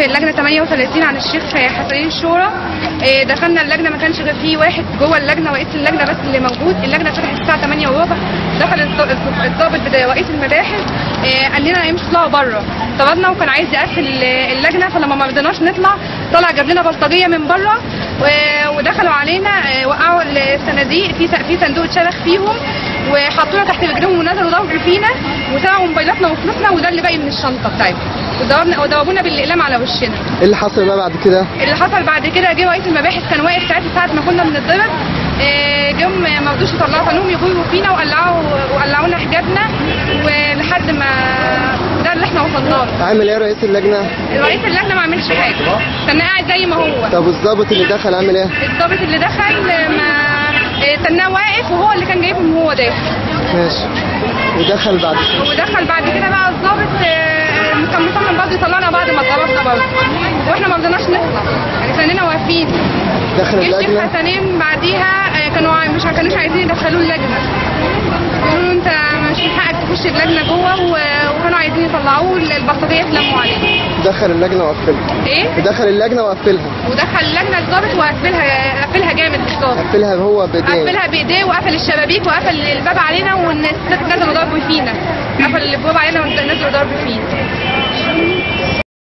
في اللجنة 38 عن الشيخ حسنين الشورى. دخلنا اللجنة ما كانش غير فيه واحد جوه اللجنة، رئيس اللجنة بس اللي موجود. اللجنة فتحت الساعة 8:15، دخل الضابط بتاع رئيس المباحث قال لنا امشوا اطلعوا بره. طردنا وكان عايز يقفل اللجنة، فلما ما رضيناش نطلع طلع جاب لنا بلطجيه من بره ودخلوا علينا، وقعوا الصناديق في صندوق اتشرخ فيهم وحطونا تحت رجلهم ونزلوا ضرب فينا وسرقوا موبايلاتنا وفلوسنا، وده اللي باقي من الشنطة بتاعتنا، وضربونا بالاقلام على وشنا. ايه اللي حصل بقى بعد كده؟ اللي حصل بعد كده جه رئيس المباحث كان واقف ساعتها ساعة ما كنا بنتضرب، جم ما رضوش يطلعوا، كانوا يغيروا فينا وقلعونا حجابنا ولحد ما ده اللي احنا وصلنا له. عامل ايه رئيس اللجنة؟ رئيس اللجنة ما عملش حاجة، كان قاعد زي ما هو. طب والظابط اللي دخل عامل ايه؟ الظابط اللي دخل ما استناه واقف، وهو اللي كان جايبهم وهو داخل. ماشي. ودخل بعد كده؟ ودخل بعد كده بقى الظابط كان مصمم برضه يطلعنا بعد ما اتضربنا برضه، واحنا ما رضيناش نطلع، يعني كاننا واقفين. دخل اللجنة؟ الشيخ حسنين بعديها كانوا مش كانوش عايزين يدخلوه اللجنة، يقولوا انت مش من حقك تخش اللجنة جوه، وكانوا عايزين يطلعوه، البلطجيه اتلموا عليه. دخل اللجنة وقفلها. ايه؟ دخل اللجنة وقفلها. ودخل اللجنة الظابط وقفلها، قفلها جامد الظابط. قفلها هو بايديه. قفلها بايديه وقفل الشبابيك وقفل الباب علينا، والناس نزلوا ضرب فينا. قفل الباب علينا ونزلوا ضرب فينا.